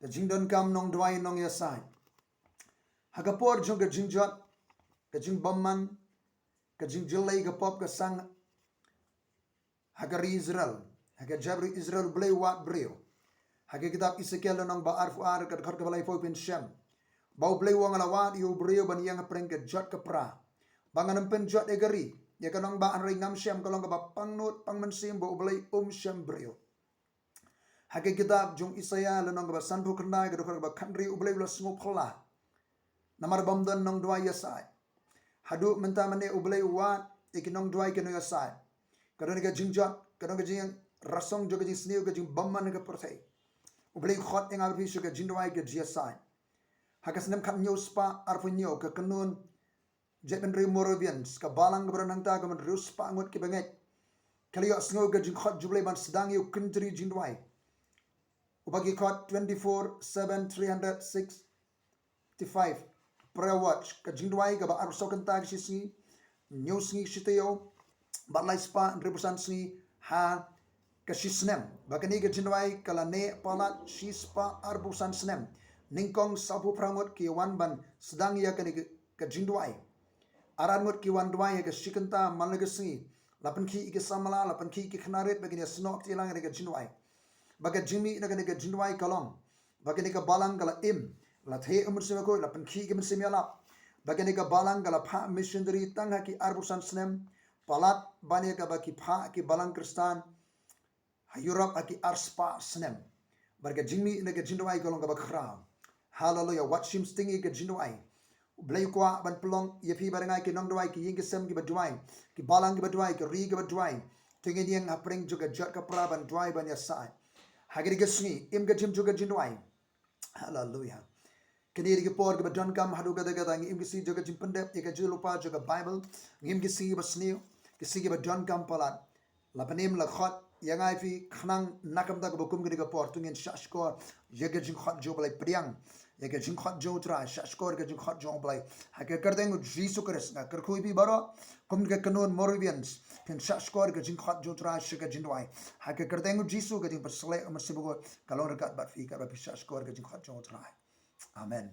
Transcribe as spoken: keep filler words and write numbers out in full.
Ka jingdonkam nongduwai nongïasaid. Ha ka por jong ka jingjot, ka jingbymman, ka jingjyllei ka pop ka sang ha ka ri Israel, ha ka jaitbynriew Israel, U Blei u wad briew. Ha ka kitab Esekiel lynnong ba arphew ar, ka dkhot kaba laiphew pynshai ba U Blei u ong, nga la wad ïa u briew ban ïeng hapdeng ka jot ka pra, ba ngan ym pynjot ïa ka ri ïa ka nongbah, hynrei ngam shem, ka long kaba pangnud pangmynsiem ba U Blei um shem briew. Ha ka kitab jong Isaïah lynnong kaba sanphew khyndai, ka dkhot kaba khathynriew, U Blei u la sngewphylla namar bym don nongduwai ïasaid. Haduh mynta mynne U Blei u wad ïa ki nongduwai ki nongïasaid. Ka don ka jingjot, ka don ka jingrasong jong ka jingsniew, ka jingbymman ha ka pyrthei. U Blei u khot ïa nga bad phi sha ka jingduwai ka jingïasaid. Ha ka snem khathynñiew spah arphew hynñiew, ka kynhun jaitbynriew Moravians, ka balang kaba don hangta, ka mut hynriew spah ngut kiba ngeit, ka la ïohsngew ka jingkhot jong U Blei ban sdang ïa u kynjri jingduwai, uba ki khot twenty-four seven three hundred sixty-five prayer watch, ka jingduwai kaba arphew saw kynta ka shi sngi, hynñiew sngi ka shi taïew, bad lai spah hynriewphew san sngi ha ka shi snem. Ba kane ka jingduwai ka la neh palat shi spah arphew san snem. Nyngkong sawphew phra ngut ki wan ban sdang ïa kane ka, ka jingduwai. Ar ar ngut ki wan duwai ha ka shi kynta man la ka sngi. La pynkhih ïa ki samla, la pynkhih ïa ki khynnah rit ba kin ïasnoh kti lang ïa kane ka jingduwai. Ba ka jingmih na kane ka jingduwai ka long ba kane ka balang ka la im, la theh u Mynsiem Bakhuid, la pynkhih ïa ki mynsiem ïalap. Ba kane ka balang ka la phah missionary tang ha ki arphew san snem palat ban ïa kaba ki phah ki balang Khristan ha Europe ha ki ar spah snem. Bad ka jingmih na ka jingduwai ka long kaba khraw. Haleluia. Wat shim sting ïa ka jingduwai. U Blei u kwah ban pynlong ïa phi bad nga ki nongduwai, ki ïing ki sem kiba duwai, ki balang kiba duwai, ki ri kiba duwai. Te ngin ïeng hapdeng jong ka jot ka pra ban duwai ban ïasaid. Ha kane ka sngi, im ka jingim jong ka jingduwai. Haleluia. Kine ki dei ki por kiba donkam haduh katta katta. Ngi im ki sngi jong ka jingpyndep ïa ka jinglypa jong ka Baibl. Ngi im ki sngi kiba sniew, ki sngi kiba donkam palat. La pynim, la khot ïa nga ïa phi khnang na ka bynta kaba kum kane ka por, to ngin shahshkor ïa ka jingkhot jong U Blei, pdiang ïa ka jingkhot jong U Trai, shahshkor ïa ka jingkhot jong U Blei. Ha ka kyrteng U Jisu Khrist nga kyrkhu ïa phi baroh, kum ka kynhun Moravians, phin shahshkor ïa ka jingkhot jong U Trai sha ka jingduwai. Ha ka kyrteng U Jisu, ka jingpynshlur U Mynsiem Bakhuid ka long ryngkat bad phi katba phi shahshkor ïa ka jingkhot jong U Trai. Amen.